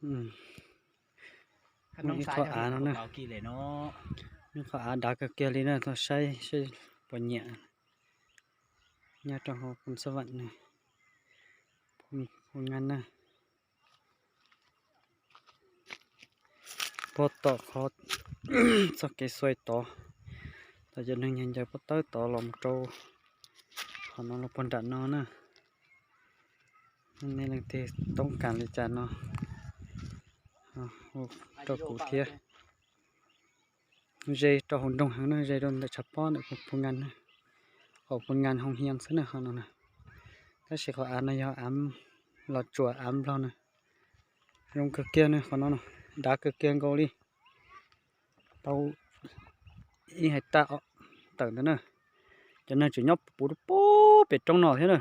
Muaj ib qho av no na, ib qho av dav kawg kiag li na, tau saib saib puas nyiam. Nyob rau hauv Phoos Xab Vam na, Phoos Ngan na. Puag tom qhov txoj kev xuaim tod, tom cov neeg ncaws ncaws pob tawb tod los mus rau qhov no los puag nram no na. Nej leej twg toob kas li cas no hu rau kuv thiab. Ze rau hauv nroog heev na, ze rau ntawm tshav pob ntawm Phoos Ngan, hauv Phoos Ngan Hoo Hias xwb na qhov no na. Tab sis qhov av no yog av los tsuas av nplog na. Zoo kawg kiag na qhov no, dav kawg kiag nkaus li. Tau ib hais taj tawm ntawd na. Cov neeg tseem nyob puv rau pem roob no thiab na.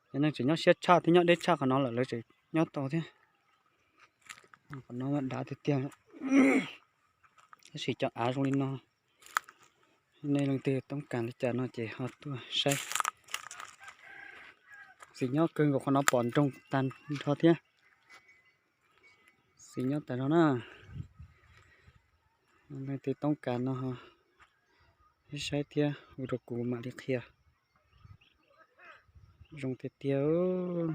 Cov neeg tseem nyob siab tshaj thiab nyob deb tshaj qhov no lawm lawv tseem nyob tau thiab. Qhov no dav tiag tiag. Tab sis cov av zoo li no, nej leej twg toob kas li cas no ces ho tuaj saib. Txiv nyob kawg nkaus qhov no pom nroog tag nrho thiab. Txiv nyob tas zog na. Leej twg toob kas no saib thiab hu rau kuv mam li qhia. Zoo tiag tiag.